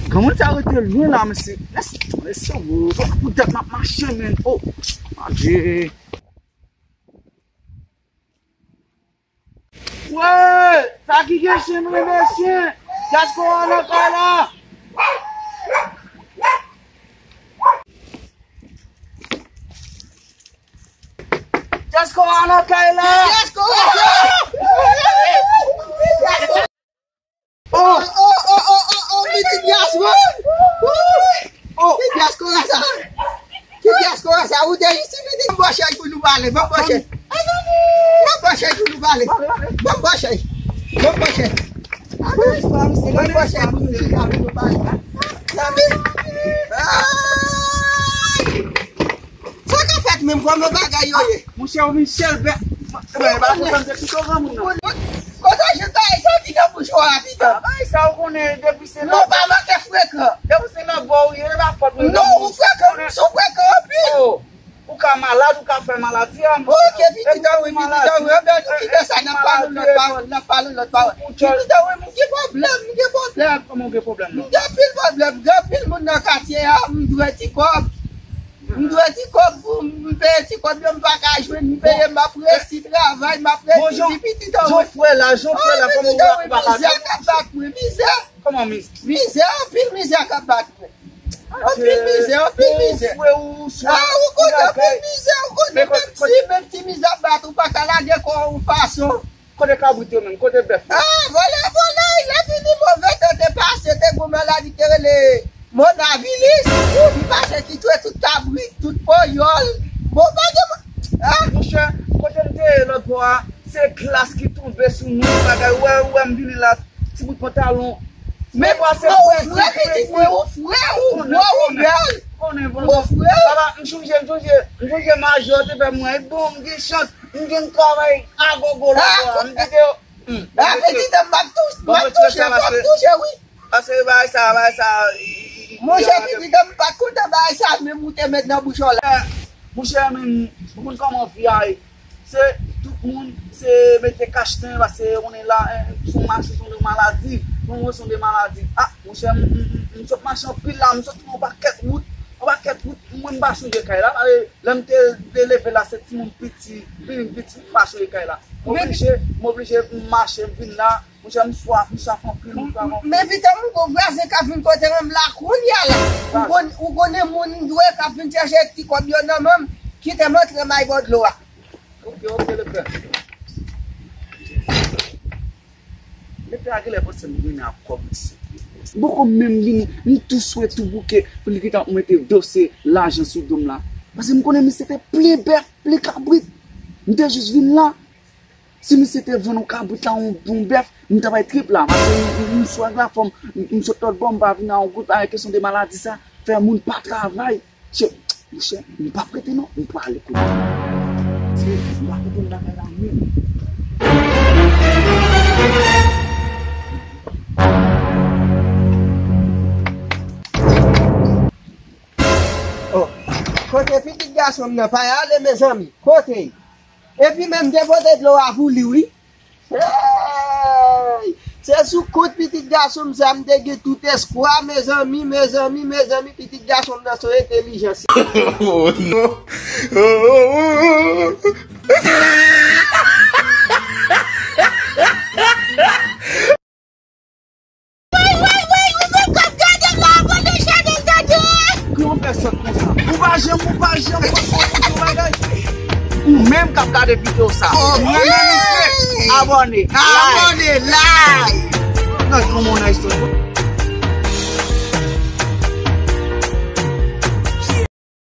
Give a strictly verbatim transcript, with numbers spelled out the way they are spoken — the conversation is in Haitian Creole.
Granmoun sa rete lwen la, mesye. Lès, lès, oh, pou tèt m ap mache, men. Oh, adje. Wè, sa ki gen chen, mwen, men chen. Dyaspora nan kay la. Dyaspora nan kay la. Dyaspora. Oh, oh, oh, oh, oh, oh, pitit dyaspora. Oh, ki dyaspora sa? Ki dyaspora sa? Ou te isi, pitit. Ban m bò chèy pou nou pale. Ban m bò chèy. Ban m bò chèy pou nou pale. Ban m bò chèy. Ban m bò chèy. Ban m bò chèy pou nou chita pou nou pale. Zanmi. Ay! Sa ka fèt menm, kòman bagay yo ye? Monchè, ou vin chèlbè. Ebyen, e pa kontan m te pito granmoun nan. Kote jan bagay sa ki nan bouch ou a, pito? Bagay sa, ou konnen, depi se lòt. Non, pa manke frekan. Depi se lòt bò ou ye, e pa fòt mwen. Non, ou frekan, ou frekan anpil. Oh, ou ka malad, ou ka fè maladi a, monchè. Ok, pitit an wi, pitit an wi. Anben, nou kite sa, n ap pale lòt pawòl, n ap pale lòt pawòl. Pitit an wi, m gen pwoblèm, m gen pwoblèm. Kòman ou gen pwoblèm, non? M gen anpil pwoblèm, gen anpil moun nan katye a, m dwe ti kòb. M dwe ti kòb pou m peye ti kòb yo, m pa ka jwenn, m peye, m ap resi travay, m ap resi di pitit an wi. Jan w fè la, jan w fè la, kòman w pa ka jwenn? Mizè k ap bat mwen, mizè. Kòman mizè? Mizè, anpil mizè k ap bat mwen. Anpil mizè, anpil mizè. Ah, ou konnen anpil mizè, ou konnen menm si, menm si mizè ap bat ou, pa ka lage kò w fason. Kote kabrit yo menm? Kote bèf yo? Ah, vòlè, vòlè, lè fini move tan te pase, te gon maladi ki te rele monavilis. Li mache ki twe tout kabrit, tout ponyòl. Bon, pa gen mo-, ah. Monchè, kote m te ye lòt bò a, se glas ki tonbe sou nou, bagay. Ou wè, ou wè m vini la, ti bout pantalon. Men ou fre, pitit mwen, ou fre, ou gwo, ou bèl. Ou fre. Papa, m sonje, m sonje, m sonje majò te fè mwen. Bon, m gen chans. M gen travay agogo lòt bò a. M kite yo. Ah, pitit an, m ap touche, m ap touche, m ap touche, wi. Paske bagay sa, bagay sa. Monchè, pitit an, m pa t kontan bagay sa, menm ou te met nan bouch ou la. Monchè, men, ou konn kòman vi a ye. Se tout moun, se mete kachten, paske ou konnen la, eh, se yon ma-, se yon maladi. Pou mwen, se yon maladi. Ah, monchè, m, m, m, m sot mache anpil la, m sot yon pakèt wout, yon pakèt wout, mwen, m pa sonje kay la. Lè m te, te leve la, se timoun piti, vini piti, m pa sonje kay la. M oblije, m oblije mache, m vin la. Monchè, m swaf, m swaf anpil, m swaf anpil. Men pitit an, m gon vwazen k ap vin kote m la kounye a la. Ou konn, ou konnen moun dwe k ap vin chèche ti kòb yo nan men m, kite m antre m al bò dlo a. Ok, ok, lepè. Lepè a genlè panse m vini ak kòb isi. M poko menm vini, m tou swe, tou bouke, pou li gentan mete dosye lajan sou do m la. Paske m konnen misye te plen bèf, plen kabrit. M te jis vin la. Si misye te vann yon kabrit la, yon, yon bèf, m ta bay trip la. Paske m, m, m swag la, fò m, m, m sot lòt bò, m pa vin a yon gout, a kesyon de maladi sa, fè moun pa travay. Che, monchè, m p ap rete non, m prale kounye a. Se, m pa konprann bagay la menm. Oh, kote pitit gason m nan, pa ale, mezanmi? Kote? Epi menm depoze dlo a pou li, wi. Hey! Se sou kont pitit gason m sa m te gen tout espwa, mezanmi, mezanmi, mezanmi, pitit gason m nan se yon entelijans. Oh, non. Oh, oh, oh, oh. Woy, woy, woy, ou menm k ap gade m la, abòne, channel sa tou. Ki yon fè sòt konsa? Ou pa janm, ou pa janm konprann yon bagay. Ou menm k ap gade videyo sa. Oh, mwen menm, mwen fè. Abòne, like. Abòne, like. Nan, kòman w nan istwa?